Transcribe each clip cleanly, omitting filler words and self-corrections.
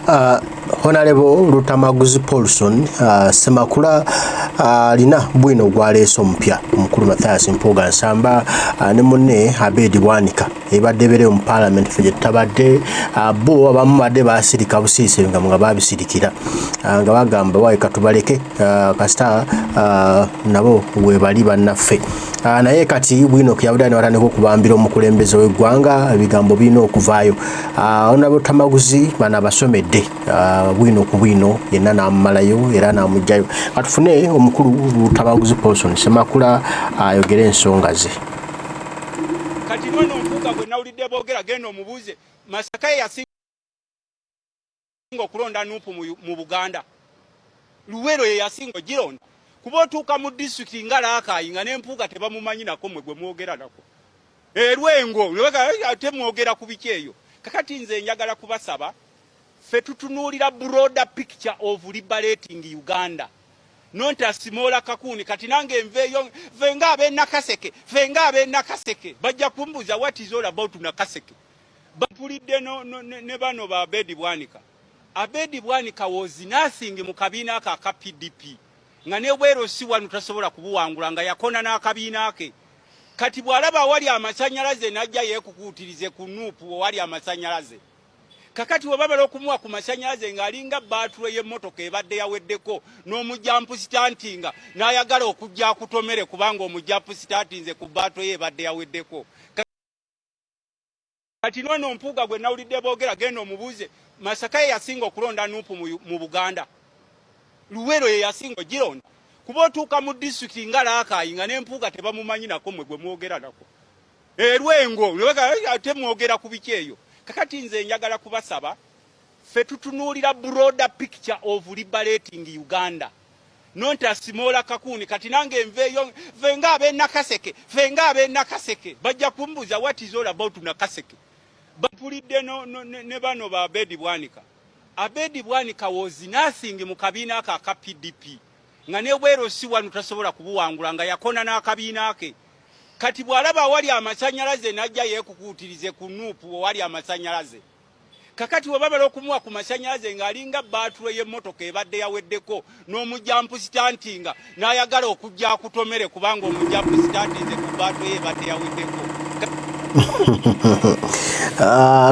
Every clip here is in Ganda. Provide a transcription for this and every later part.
Honorable Lutamaguzi Paulson Ssemakula alina bwino gwaleese omupya omukulu Mathias Mpuuga Nsamba ne munne Abedi Bwanika ebadde ebeereyo mu parliament ffe gye tutabadde. Bo abamu badde basirika busirise nga babisirikira, nga bagamba wayi katubaleke, kasita nabo webali bannaffe. Naye kati bwino kuyabudde ne batandika okubambira omukulembeze w'eggwanga, ebigambo birina okuvaayo. Honorable Lutamaguzi bano abasomedde bwino ku bwino yenna n'amumalayo era n'amugjayo. Katufune omukulu Lutamaguzi Paulson Ssemakula ayogere ensonga ze. Kati nono Mpuuga gwe nawulidde boogera, genda omubuuze, Masaka ye yasinga okulonda NUP mu Buganda? Luweero ye yasinga ogironda? Kuba otuuka mu disitulikiti nga Rakai nga n'empuuga tebamumanyi nako, mwe gwe mwogera nako erwengo ate mwogera ku biki eyo? Kakati nze njagala kubasaba, ffe tutunuulira broader picture of liberating Uganda, not a smaller kakuni. Kati nange nveeyo, ffe nga ab'e Nakaseke, ffe nga ab'e Nakaseke bajja kumbuuza, "What is all about Nakaseke?" Bapulidde no, no, ne, ne bano ba Abedi Bwanika. Abedi Bwanika was nothing mu kabiina ako aka PDP, nga ne bwero si wano tasobola kubuwangula, nga yakona n'akabiina ke. Kati bw'alaba awali amasanyalaze n'ajja yeekukuutirize ku NUP owali amasanyalaze. Kakati we bamala okumuwa ku masanyalaze, ng'alinga baatule y'emmotoka ebadde yaweddeko n'omujump startinga, n'ayagala okujja akutomere kubanga omujump startinze ku baatule ye ebadde yaweddeko. Kati nono Mpuuga gwe nawulidde boogera, genda omubuuze, Masaka ye yasinga okulonda NUP mu Buganda? Luweero ye yasinga ogironda? Kuba otuuka mu disitulikiti nga Rakai nga n'empuuga tebamumanyi nako, mwe gwe mwogera nako erwengo ate mwogera ku biki eyo? Kakati nze njagala kubasaba, ffe tutunuulira broader picture of liberating Uganda, not a smaller kakuni. Kati nange nveeyo, ffe nga ab'e Nakaseke, ffe nga ab'e Nakaseke bajja kumbuuza, "What is all about Nakaseke?" Bapulidde no, no, ne, ne bano ba Abedi Bwanika. Abedi Bwanika was nothing mu kabiina ako aka PDP, nga ne bwero si wano tasobola kubuwangula, nga yakona n'akabiina ke. Kati bw'alaba awali amasanyalaze n'ajja yeekukuutirize ku NUP owali amasanyalaze. Kakati we bamala okumuwa ku masanyalaze, ng'alinga baatule y'emmotoka ebadde yaweddeko n'omujump startinga, n'ayagala okujja akutomere kubanga omujump startinze ku baatule ye ebadde yaweddeko.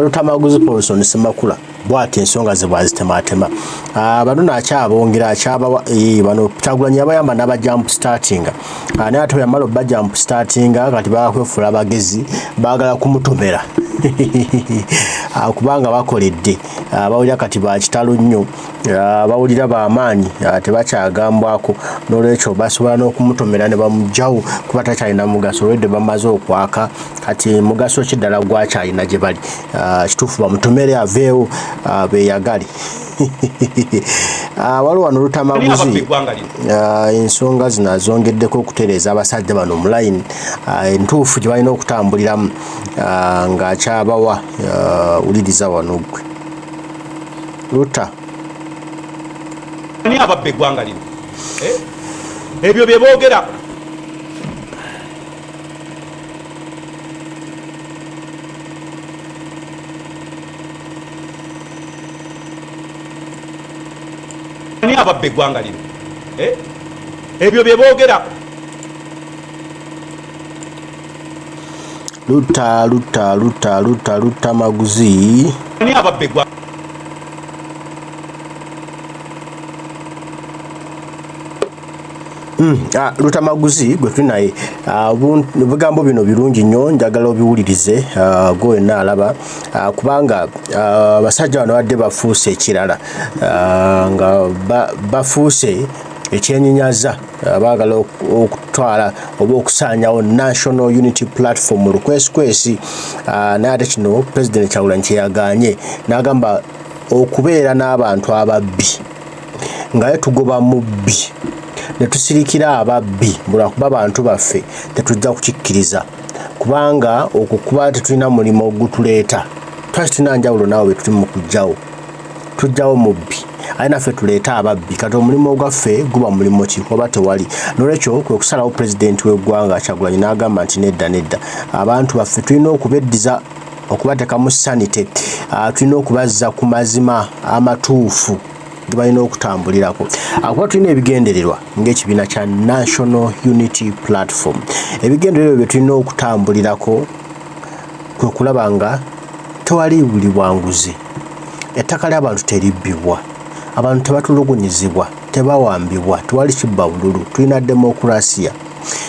Lutamaguzi Paulson Ssemakula bw'ati ensonga ze bwazitematema. Bano nakyabongera akyabawa bano Kyagulanyi yabayamba n'aba jump startinga, naye ate yamala obba jump startinga, kati bakwefuula abagezi, baagala kumutomera kubanga bakoledde. Bawulira kati bakitalo nnyo, bawulira bamaanyi, tebakyagambwako, n'olwekyo basobola n'okumutomera ne bamugjawo kuba takyalina mugaso. Olwedde bamaze okwaka, kati mugaso ki ddala gwakyalina gye bali? Kituufu bamutomere aveewo, beeyagale. Waliwo wano Lutamaguzi ensonga zino azongeddeko okutereeza abasajja bano mu line entuufu gye balina okutambuliramu, ng'akyabawa. Wuliriza wano ggwe Luta. Ani ababba eggwanga lino? Eh? Ebyo bye boogera. Ani ababba eggwanga lino? Eh? Ebyo bye boogera. Luta, Luta, Luta, Luta, Lutamaguzi. Ani ababba eggwanga? Lutamaguzi gwe tuli naye, ebigambo bino birungi nnyo, njagala obiwulirize, gwe wenna alaba, kubanga abasajja bano badde bafuuse ekirala, nga bafuuse ekyenyinyaza. Baagala okutwala oba okusaanyawo National Unity Platform lukwesikwesi, naye ate kino President Kyagulanyi kyeyagaanye n'agamba okubeera n'abantu ababbi nga ye tugoba mubbi ne tusirikira ababbi lwakuba bantu baffe, tetujja kukikkiriza, kubanga okwo kuba tetulina mulimu ogutuleeta. Twali tulina njawulo naawe bwe tuli mu kujjawo, tujjawo mubbi aye naffe tuleete ababbi. Kati omulimu ogwaffe guba mulimu ki oba tewali? Nolwekyo kwe kusalawo pulezidenti w'eggwanga Kyagulanyi n'agamba nti nedda, nedda, abantu baffe tulina okubeddiza. okubateekamu sanity, tulina okubazza ku mazima amatuufu ge balina okutambulirako, kuba tulina ebigendererwa ng'ekibiina kya National Unity Platform. Ebigendererwa bye tulina okutambulirako kwe kulaba nga tewali buli bwanguzi, ettaka ly'abantu teribbibwa, abantu tebatulugunyizibwa, tebawambibwa, tewali kibba bululu, tulina demokurasiya.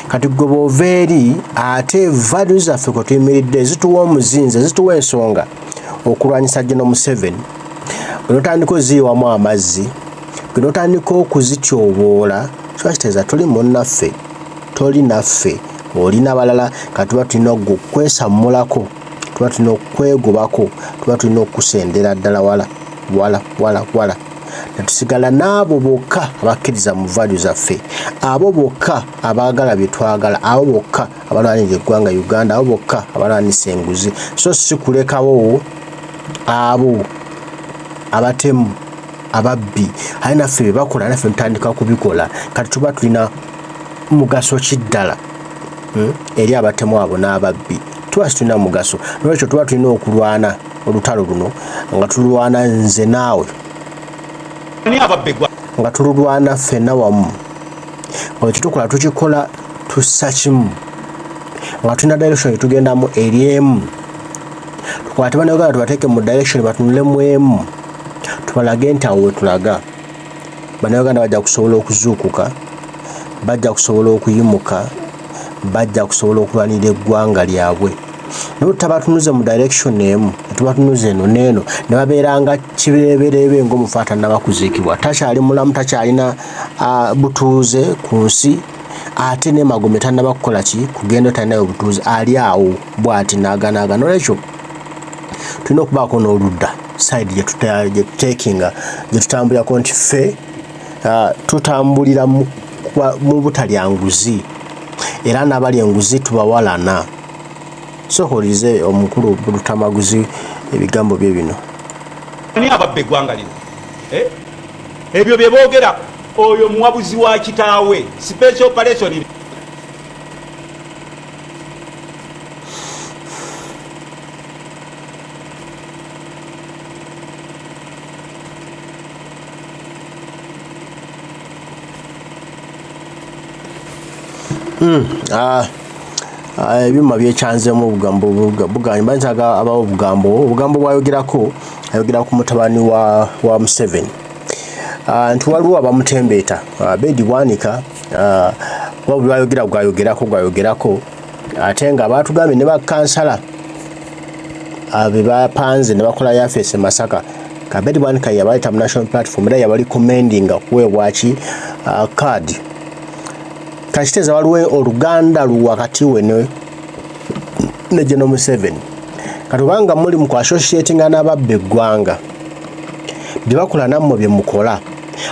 Kati gwe bw'ova eri ate values zaffe kwe tuyimiridde zituwa omuzinzi, zituwa ensonga okulwanyisa General Museveni, bwe notandika oziyiwamu amazzi, bwe notandika okuzityoboola, kiba kitegeeza toli munnaffe, toli naffe, oli n'abalala. Kati tuba tulina okwesammulako, tuba tulina okwegobako, tuba tulina okusendera ddala wala wala wala wala, netusigala n'abo bokka abakkiriza mu value zaffe, abo bokka abaagala bye twagala, abo bokka abalwanirira eggwanga Uganda, abo bokka abalwanisa enguzi, so si kulekawo abo abatemu, ababbi, aye naffe bye bakola naffe tutandika kubikola. Kati tuba tulina mugaso ki ddala eri abatemu abo n'ababbi? Tuba situlina mugaso. Nolwekyo tuba tulina okulwana olutalo luno nga tulwana nze naawe, nga tululwana ffenna wamu, nga kyetukola tukikola tussa kimu, nga tulina direction gyetugendamu eri emu. Tukwate Bannayuganda tubateeke mu direction, batunulemu emu, tubalage nti awo wetulaga. Bannayuganda bajja kusobola okuzuukuka, bajja kusobola okuyimuka, bajja kusobola okulwanirira eggwanga lyabwe. Naye tutabatunuze mu direction emu, tubatunuze eno n'eno, ne babeera nga kibereberebe ng'omufu atannaba kuziikibwa, takyali mulamu, takyalina butuuze ku nsi, ate ne magombe tannaba kukola ki, kugenda, talinayo butuuze, ali awo bw'ati naaganaaga. Nolwekyo tulina okubaako n'oludda, side gye tuteekinga, gye tutambulirako nti ffe tutambulira mu butalya nguzi, era n'abalya enguzi tubawalana. Sooka owulirize omukulu Lutamaguzi ebigambo bye bino. Ani ababba eggwanga lino? Ebyo bye boogera, oyo muwabuzi wa kitaawe, special operation. Ebyuma byekyanzeemu obugambo buganye banzaga abawo obugambo bwayogerako, ayogera ku mutabani wa Museveni, nti waliwo abamutembeeta, Abedi Bwanika, kuba buli lwayogera gwayogerako ate nga baatugambye ne bakansala be bapanze ne bakola yafeesi e Masaka. Abedi Bwanika yabayita mu National Platform era yabali commendinga kuweebwa ki kaadi. Kakiteeza waliwo oluganda lu wakati we ne General Museveni. Kati obanga muli mu kuassociatinga n'ababba eggwanga, bye bakola nammwe bye mukola,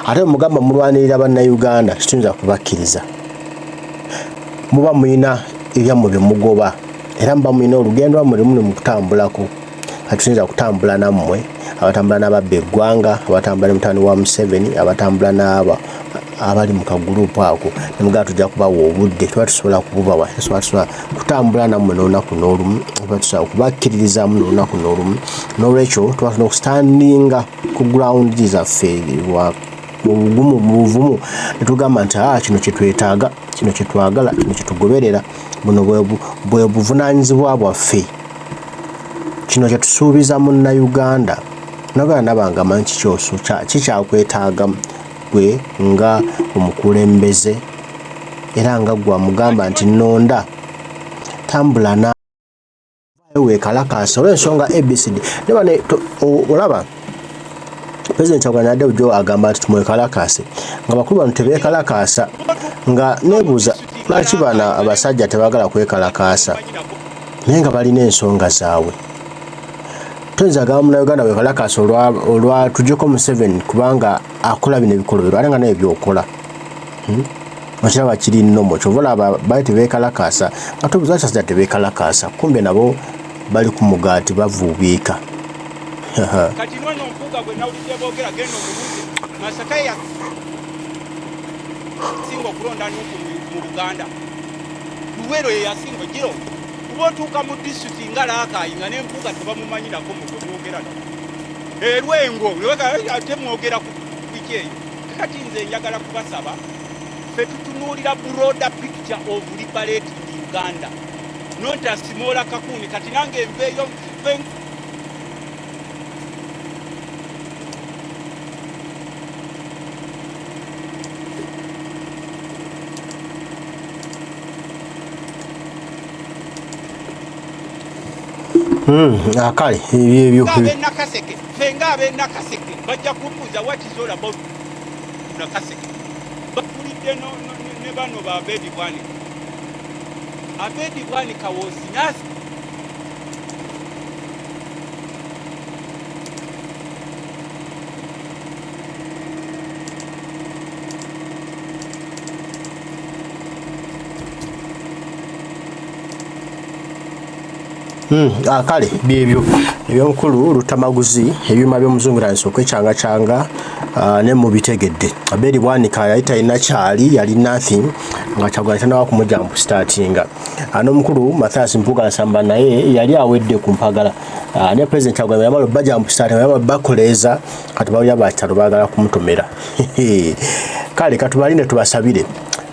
ate mugamba mulwanirira Bannayuganda, tetuyinza kubakkiriza. Muba mulina ebyammwe bye mugoba, era muba mulina olugendo lwammwe lwe muli mu kutambulako. Kati tuyinza kutambula nammwe abatambula n'ababba eggwanga, abatambula ne mutabani wa Museveni, abatambula n'abo abali mu kagurupu ako, ne mugamba tujja kubawa obudde. Tuba tusobola kububawa, tusobola kutambula nammwe n'olunaku n'olumu, tuba tusobola kubakkiririzaamu n'olunaku n'olumu. N'olwekyo tuba tulina okustandinga ku ground zaffe mu bugumu, mu buvumu, ne tugamba nti kino kye twetaaga, kino kye twagala, kino kye tugoberera, buno bwe buvunaanyizibwa bwaffe, kino kye tusuubiza Munnayuganda. Nagala nabanga amanyi kikyakwetaaga gwe nga omukulembeze, era nga gwe amugamba nti nonda, tambula na weekalakaasa olw'ensonga ABCD. Olaba Pulezidenti Kyagulanyi adde bulijjo agamba nti tumwekalakaase, nga bakulu bano tebeekalakaasa, nga neebuuza lwaki bano abasajja tebaagala kwekalakaasa, naye nga balina ensonga zaabwe. Toyinza gamba Munnayuganda weekalakaasa olwa tujjeko Museveni kubanga akola bino ebikolobero, ate nga naye by'okola. Okiraba kiri nnomo, kyova olaba bali tebeekalakaasa, nga tobuuza lwaki abasajja tebeekalakaasa, kumbe nabo bali ku mugaati bavuubiika. Kati nono Mpuuga gwe nawulidde boogera, genda omubuuze, Masaka ye yasinga okulonda Nuupu mu Buganda, Luweero ye yasinga ogironda. Kuba otuuka mu disitulikiti nga Rakai nga n'empuuga tebamumanyirako mu gwe mwogera nabo. Erwengo ate mwogera ku biki eyo. Kati nze njagala kubasaba ffe tutunuulira broader picture of liberating Uganda, not a smaller kakuni. Kati nange nveeyo. Kale ebyo Ab'enakaseke, ffe nga ab'enakaseke bajja kumbuuza, "What is all about Nakaseke?" Bapulidde ne bano ba Abedi Bwanika. Abedi Bwanika was nothing. Kale byebyo ebyomukulu Lutamaguzi, ebyuma by'omuzungu okwekyangacanga ne mubitegedde. Abedi Bwanika yali talina kyali, yali nothing nga Kyagulanyi tanawa kumujampu startinga. N'omukulu Mathias Mpuuga Nsamba naye yali awedde ku mpagala. Ne President Kyagulanyi yamala bajampu startinga, yamala bakoleeza, kati bawulira bakitalo baagala kumutomera. Kale katubalinde, tubasabire.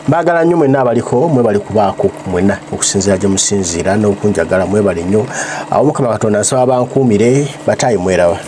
Baagala nnyo mwenna abaliko, mwebali kubaako mwenna okusinziira gye musinziira n'okunjagala, mwebale nnyo. Awo Mukama Katonda nsaba bankuumire. Bataayi, mweraba.